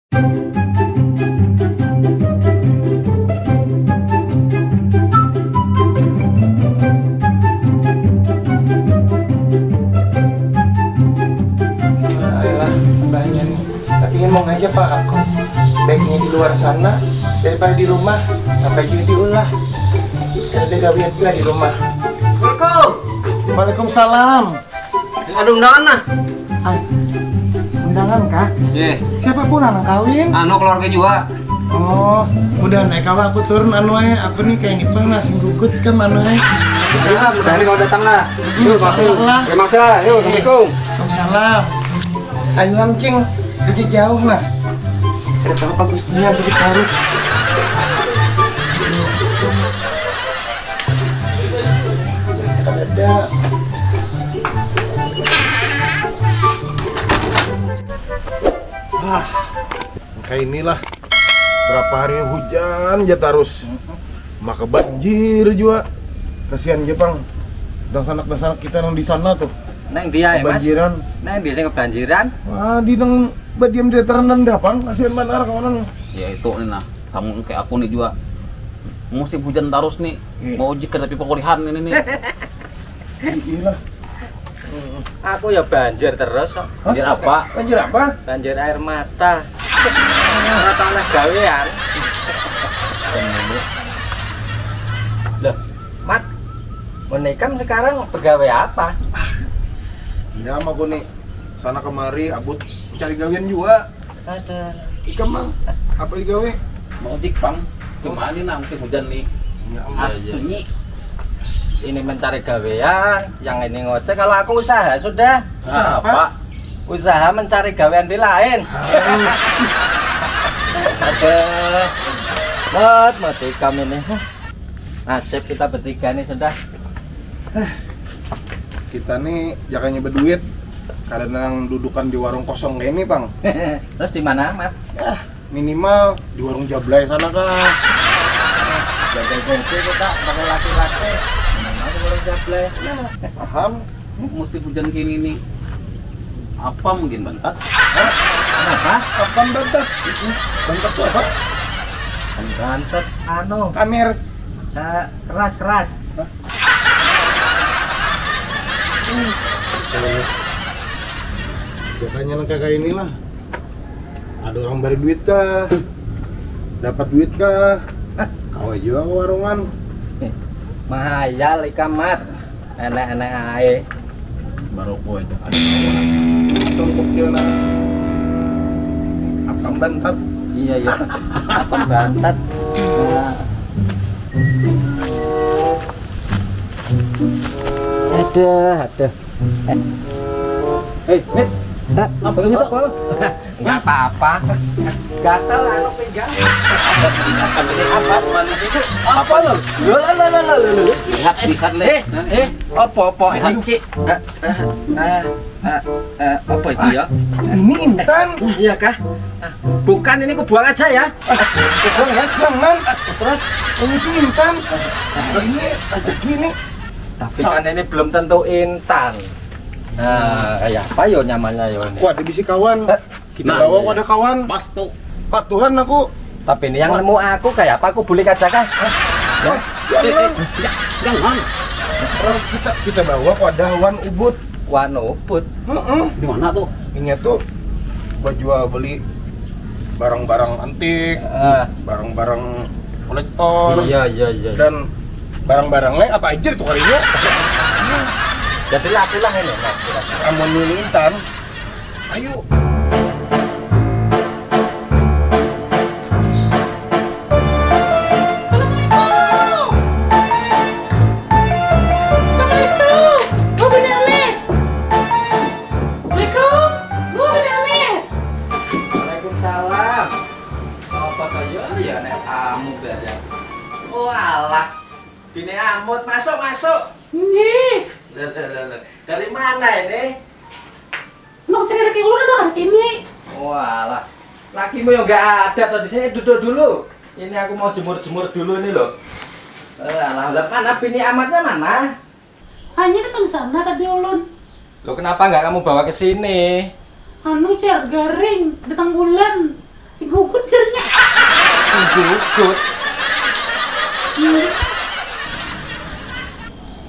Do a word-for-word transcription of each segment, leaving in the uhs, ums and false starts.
Ayolah, mbahnya nih. Tapi ngomong aja, Pak, aku baiknya di luar sana daripada di rumah. Apa juga diulah. Kan ada gawian juga di rumah. Assalamualaikum. Waalaikumsalam. Ada undangan nah. Ah, undangan kah? Iya. Siapa pula nang kawin? Anu, keluarga juga. Oh, mudahan eh kawa aku turun anu eh. Aku nih kayak ngipeng nasi gugut kan anu eh. Iya, mudahan kau datang lah. Yuk, masuk. Lah. Terima kasih. Yuk, assalamualaikum. Waalaikumsalam. Ayo, Amcing, aja jauh nah. Ada apa Gustinya sakit paru. Ada. Ah, kayak inilah. Berapa hari hujan aja terus. Maka banjir juga. Kasihan Jepang. Dan sanak-sanak kita yang di sana tuh. Neng dia ya, Mas. Banjiran. Neng dia sing kebanjiran. Wah, di nang badiam di dataran rendah, Pang. Kasihan banar kawanan. Ya itu nih nah. Sama kayak aku nih juga. Musim hujan terus nih. Iya. Mau jikir tapi pekulihan ini nih. Iya lah. Aku ya banjir terus kok. Hah? Banjir apa? Banjir apa? Banjir air mata. Mata oleh gawean. Loh, Mat, menikam sekarang pegawai apa? Iya, aku nih sana kemari abut cari gawean juga. Ada. Ikam, Bang, apa digawe? Mau dik, Bang. Gimana nih, nang musim hujan nih? Ya, ah, iya, iya. Sunyi. Ini mencari gawean, yang ini ngoceh. Kalau aku usaha sudah. Usaha apa? Usaha mencari gawean di lain. Aduh. Mot, mot ikam ini. Nasib kita bertiga nih sudah. Kita nih jakanya berduit, kada nang dudukan di warung kosong kayak ini, Pang. Terus di mana, Mat? Ya, minimal di warung Jablay sana kah? Jablay gengsi kita sebagai laki-laki. Minimal di warung Jablay. Nah, paham. Musim hujan kini nih. Apa mungkin bantat? Hah? Apa? Apa bantat? Bantat tuh apa? Bantat anu. Kamir. Eh, keras, keras. Hah? Biasanya nang kayak inilah. Ada orang beri duit kah? Dapat duit kah? Kawa juga ke warungan. Mahayal ikam, Mat. Enak-enak ae. Baru ku aja. Ada langsung kukil nah. Apa bantat? Iya, iya. Apa bantat? Nah. Aduh, aduh. Eh. Eh, Mit. Hah? Apa ini, Pak? Enggak apa-apa. Gatal anu pinggang. Apa ini, apa? Apa lo? Lo, lo, lo, lo, lo, lo. Lihat, lihat, Le. Eh, eh, apa, apa? Lihat. Ini ki, eh, eh, eh, eh, eh, apa itu ya? Ini intan. Iya kah? Ah, bukan, ini ku buang aja ya. Ku buang ya. Jangan. Terus? Ini tuh intan. Ini rezeki nih. Tapi kan ini belum tentu intan. Nah, kayak apa yo nyamannya yo ini? Aku ada bisi kawan. Eh. Kita bawa, aku ada kawan. Pas tuh. Pak Tuhan aku. Tapi ini yang nemu aku, kayak apa aku bulik aja kah? Wah, jangan. Eh, eh, jangan. Terus kita, kita bawa, aku ada Wan Ubud. Wan Ubud? Heeh. Di mana tuh? Ini tuh buat jual beli barang-barang antik, eh, barang-barang kolektor. Iya, iya, iya. Dan barang-barangnya apa aja tuh kalinya. Jadi lakulah ini, laku, laku. Amun ini intan, ayo. Assalamualaikum. Assalamualaikum. Lu bener nih. Assalamualaikum. Lu bener nih. Waalaikumsalam. Apa kaya ya nek tamu barang? Walah. Bini Amut, masuk, masuk. Nih. Lah, lah, lah, lah. Dari mana ini? Nang cari laki ulun ada di sini. Walah. Lakimu yang nggak ada tuh di sini, duduk dulu. Ini aku mau jemur-jemur dulu ini loh. Eh, alah, lah, mana bini Amatnya mana? Hanya datang sana tadi ulun. Lo kenapa nggak kamu bawa ke sini? Anu, jar, garing, datang bulan. Si Ugut.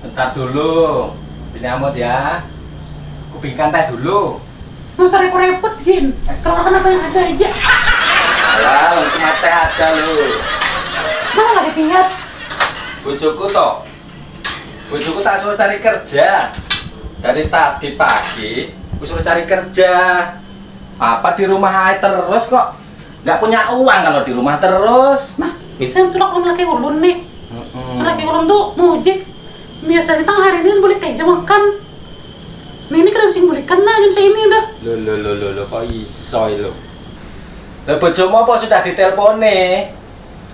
Bentar dulu, bini Amut ya. Kupingkan teh dulu. Nggak usah repot-repot, Gin. Keluarkan apa yang ada aja. Alah, langsung teh aja lu. Mana lagi ingat? Bujuku toh. Bujuku tak suruh cari kerja. Dari tadi pagi, aku suruh cari kerja. Apa di rumah aja terus kok? Nggak punya uang kalau di rumah terus. Nah, bisa yang tulak orang laki ulun nih. Mm-mm. Laki ulun tuh mujik. Biasanya tang hari ini bulik aja makan. Nah, ini kada bisa bulikan lah jam segini dah. Lo lo lo lo lo, kok iso lo? Lah bojomu apa sudah ditelepon nih?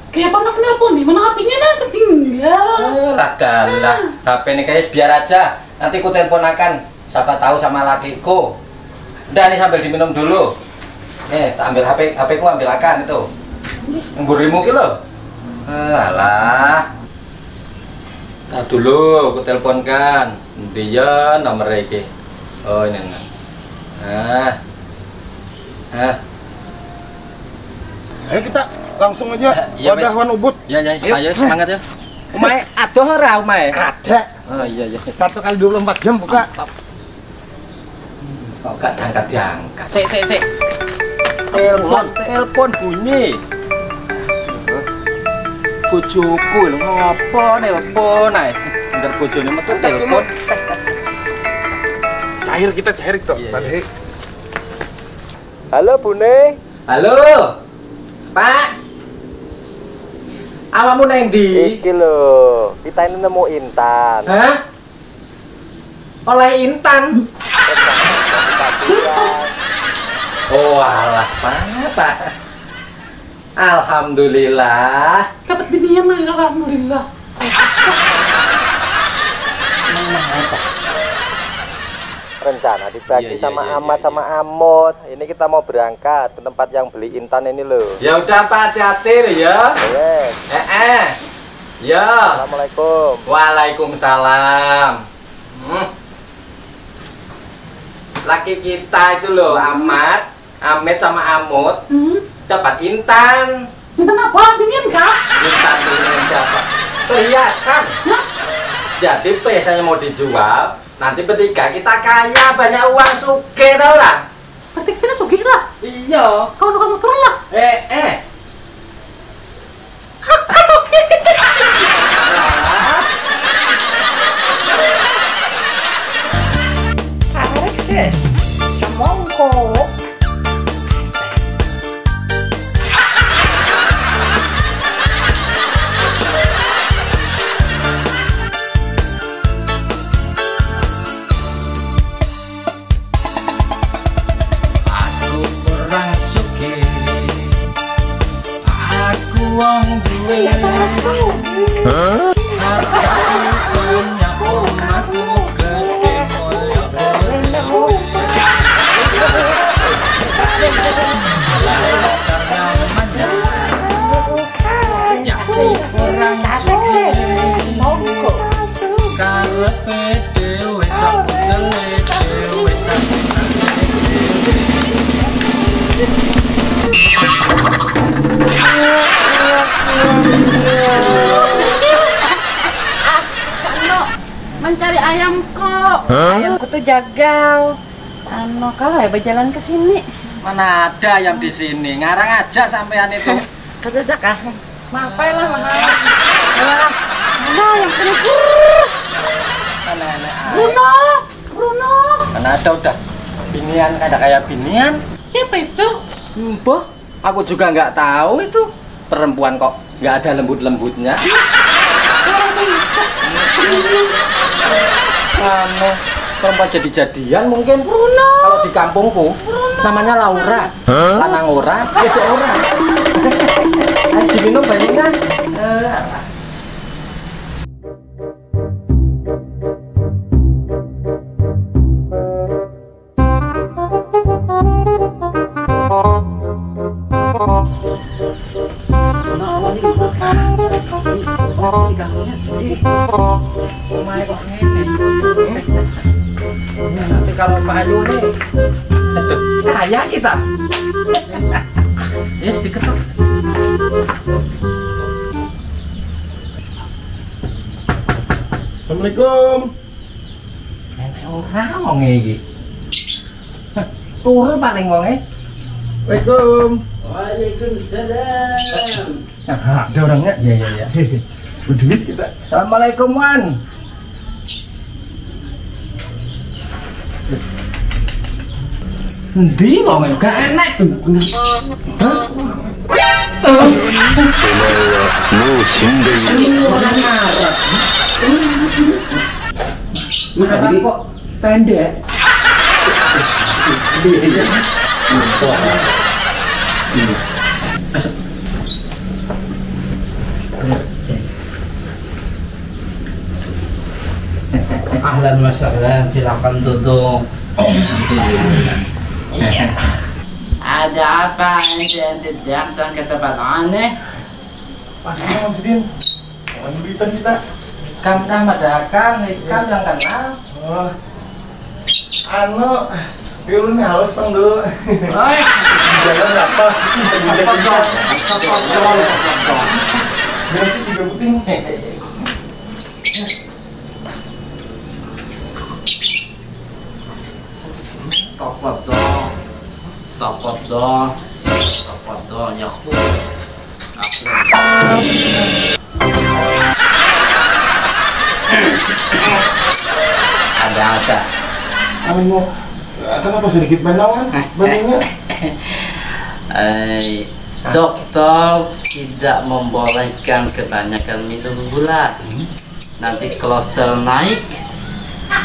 Kayak pernah nelpon nih, mana H P-nya dah ketinggal. Eh, lah dalah. Nah. H P ini kayak biar aja. Nanti ku teleponakan. Siapa tahu sama lakiku. Udah nih sambil diminum dulu. Nih, tak ambil H P, H P-ku ambil akan itu. Yang burimu ki lo. Eh, alah. Nah, dulu aku teleponkan. Dia nomor iki. Oh, ini nah. Nah. Nah. Ayo kita langsung aja. Ya, wadah wan ubut. Ya, ya, ayo. Saya semangat ya. Umai, aduh ora umai. Ada. Oh iya iya. Satu kali dua puluh empat jam buka. Kok gak diangkat-diangkat? Sik, sik, sik. Telepon, telepon bunyi. Bojoku lho, ngopo nelpon ae? Angger bojone metu telepon. Cair kita, cair kita. Iya, iya. Halo, Bune. Halo. Pak. Awakmu nang ndi? Iki lho, kita ini nemu Intan. Hah? Oleh Intan. Oh alah, Pak. Alhamdulillah. Dapat binian lah, alhamdulillah. Rencana dibagi iya, iya, sama iya, Amat iya. Sama Amot. Ini kita mau berangkat ke tempat yang beli Intan ini loh. Ya udah Pak, hati-hati loh ya. Yes. Eh eh. Ya. Assalamualaikum. Waalaikumsalam. Hmm. Laki kita itu loh, Amat, Amet sama Amut hmm? Dapat intan. Intan apa? Binian kah? Intan binian siapa? Perhiasan. Hah? Jadi perhiasannya mau dijual, nanti bertiga kita kaya, banyak uang, suke tau lah. Berarti kita suge lah. Iya. Kau tukang motor lah. Eh, eh. Mencari ayamku. Huh? Ayamku tuh jagal. Anu, kalau ya berjalan ke sini. Mana ada ayam di sini? Ngarang aja sampean itu. Kagak kah? Mapai lah mahal. Wah, mana ayam kena? Aneh-aneh. Bruno, Bruno. Mana ada udah binian kada kayak binian. Siapa itu? Mbah. Aku juga nggak tahu itu perempuan kok nggak ada lembut-lembutnya. Anu, perempuan jadi-jadian mungkin. Bruno. Kalau di kampungku Bruno. Namanya Laura. Huh? Lanang ora, itu ora. Harus diminum banyaknya. Eh, Nanti kalau Pak Ayu nih, aduh, kaya kita. Ya sedikit lah. Assalamualaikum. Nenek orang wong iki. Turu paling wong e. Assalamualaikum. Waalaikumsalam. Nah, ada orangnya. Ya, ya, ya. Berduit kita. Assalamualaikum, Wan. Endi wong gak enak. Hah? お前はもう死んでいる。 Ini orang Arab. Kenapa kok pendek? Iya, iya. Ahlan wa sahlan, silakan duduk. Iya. Ada apa ente, ente datang ke tempat aneh? Pakai apa, Sidin? Jangan duitan kita. Kam dah madahakang, ikam yang kenal. Oh. Anu, piulun halus pang dulu. Oi. Jalan apa? Biasa tiga puting. Topot doh. Topot doh. Topot doh, ya. Aku. Ada apa? Anu, kenapa sedikit banawan? Badannya? Eh, dokter tidak membolehkan kebanyakan minum gula. Nanti kolesterol naik,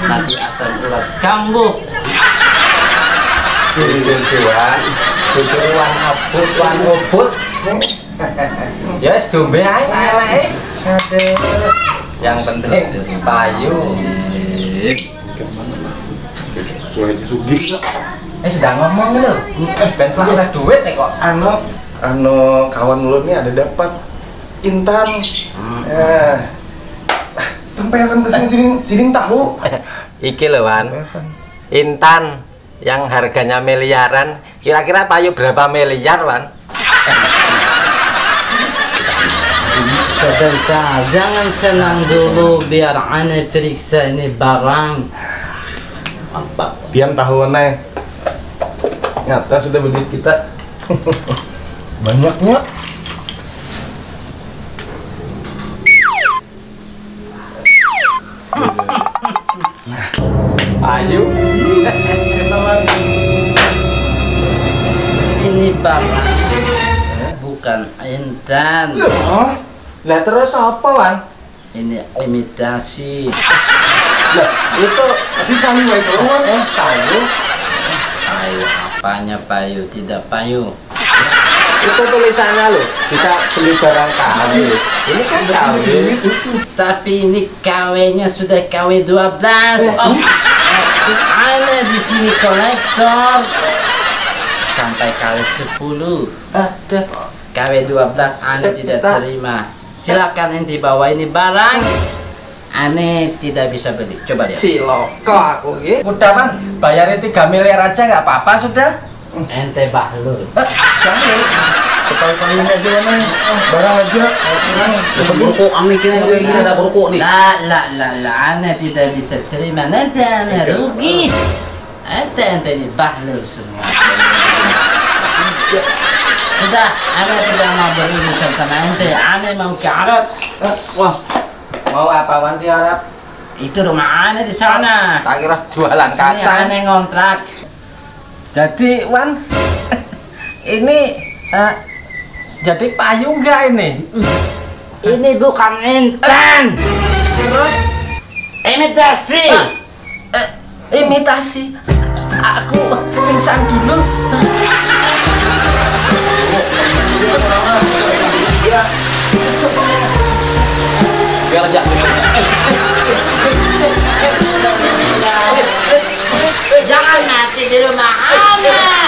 nanti asam urat kambuh. Tujuan, tujuan abut, wan ubut. Ya, wis, dombe ae, enak, eh. Aduh. Yang penting payu. Sulit sugih. Eh, sedang ngomong gitu. Eh, ben salah duit nih kok. Anu, anu, kawan ulun nih ada dapat intan. Hmm. Eh, tampaikan ke sini, sini, sini tahu. Iki lho, Wan. Tampaikan. Intan yang harganya miliaran, kira-kira payu berapa miliar, Wan? Sebentar, jangan senang dulu, biar ane periksa ini barang. Apa? Pian tahu, Ane. Nyata sudah beduit kita. Banyaknya. Ayu. Ini barang, bukan intan. Loh? Lah, terus apa, Wan? Ini imitasi. Lah, itu tapi payu itu, Wan. Eh, payu. Payu apanya payu? Tidak payu. Itu tulisannya loh, bisa beli barang K W. Ini kan K W. Tapi ini K W-nya sudah K W dua belas. Eh, oh. Ada di sini kolektor. Sampai K W sepuluh. Ada. K W dua belas Anda tidak terima. Silakan ente bawa ini barang. Ane tidak bisa beli. Coba lihat. Ciloko aku, ge. Udah, Bang. Bayarnya tiga miliar aja, nggak apa-apa sudah. Ente Bahlul. Hah? Jangan. Sekali-kali ini aja, Bang. Barang aja. Bisa burukuk, aneh kira, kira ada burukuk nih. La, la, la, la. Ane tidak bisa terima. Nanti ane rugi. Ente, ente ini Bahlul semua. Sudah, ane tidak mau berurusan sama ente. Ane mau ke Arab. Wah, mau apa, Wan, di Arab? Itu rumah ane di sana. Tak kira jualan kacang. Sini ane ngontrak. Jadi, Wan, ini, eh, jadi payu nggak ini? Ini bukan intan. Terus? Imitasi. Eh, imitasi. Aku pingsan dulu. Biar aja. Jangan mati di rumah anak.